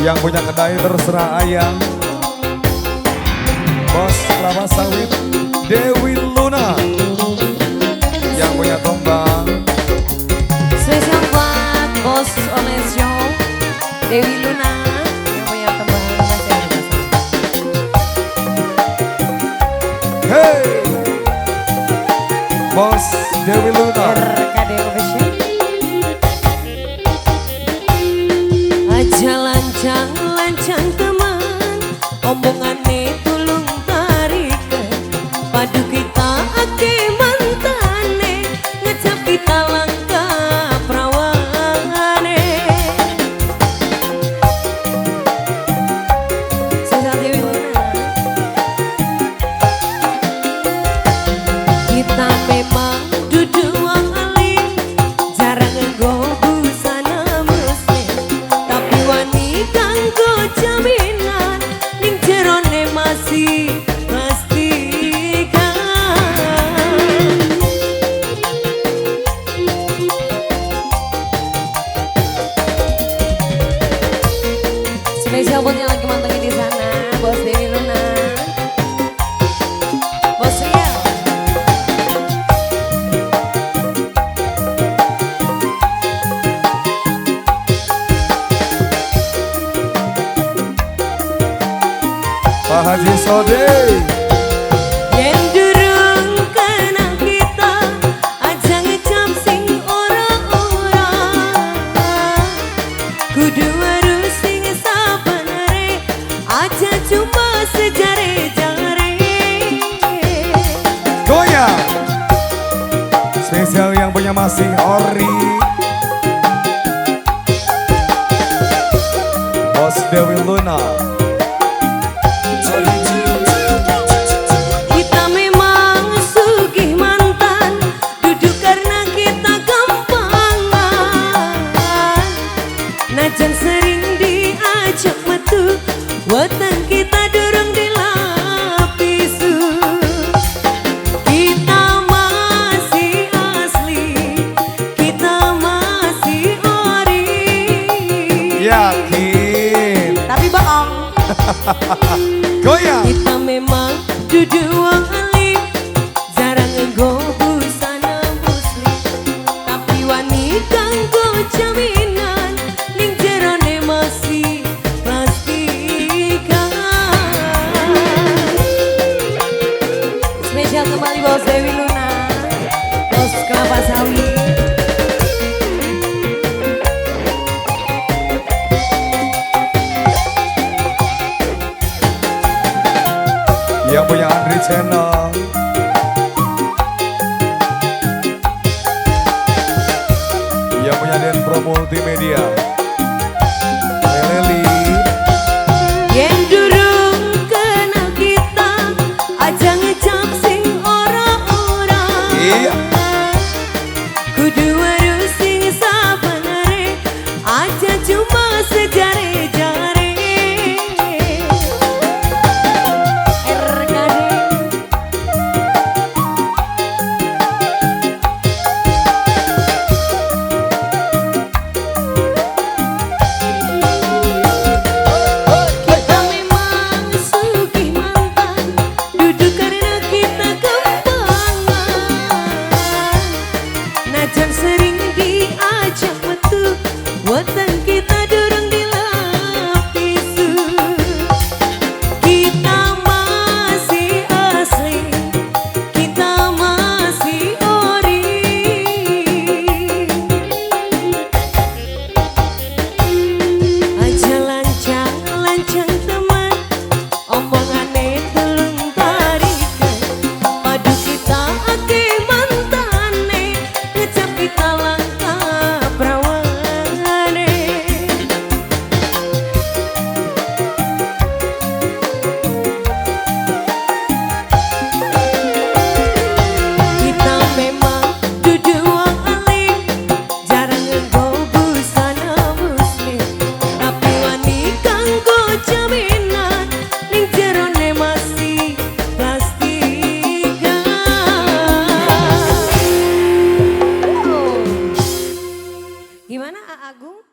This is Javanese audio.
Yang punya kedai terserah ayam. Bos kelapa sawit Dewi Luna. Yang punya tombang. Spesial buat Bos Olesyo Dewi Luna yang punya tombang. Hey, Bos Dewi Luna. RKD Official. Aja lancang-lancang teman, ombongane tulung tarikan. Padu kita ake mantane, ngecap kita langkah prawane. Spesial Dewi Luna. Kita memang duduk wong alim, jarang nganggo busana muslim, tapi wani kanggo jaminan ning jerone masih pastikan. Spesial buat yang lagi mantengin di sana, Bos Dewi Luna, Bos Riel. Pak Haji Sode. Yen durung kenal kita, aja ngecap sing ora-ora. Kudu weruh sing sabenere, aja cuma sejare-jare. Goyang. Spesial yang punya masih ori. Bos Dewi Luna. Kita memang sugih mantan, duduk karena kita gampangan. Najan sering diajak metu, weteng kita durung dilapisu. Kita masih asli, kita masih ori. Yakin. Tapi bohong. Goyang. Kita memang duduk wong alim, jarang nganggo busana muslim, tapi wani kanggo jaminan ning jerone masih pastikan. Spesial kembali Bos Dewi Luna, Bos Kelapa Sawit. Yang punya Andri Channel. Yang punya Denpro Multimedia. Leli. Yen durung kenal kita, aja ngecap sing ora-ora. Iya. Kudu weruh sing sabenere, aja cuma sejare-jare. RKD. Kita memang sugih mantan, duduk karena kita gampangan. Najan sering diajak metu, weteng kita durung dilapisu. Kita masih asli, kita masih ori. Aja lancang-lancang teman, omongane tulung tarikan. Padu kita ake mantane, ngecap kita langkah prawane. Kita memang duduk wong alim, jarang nganggo busana muslim, tapi wani kanggo jaminan ning jerone masih pastikan. Gimana A Agung?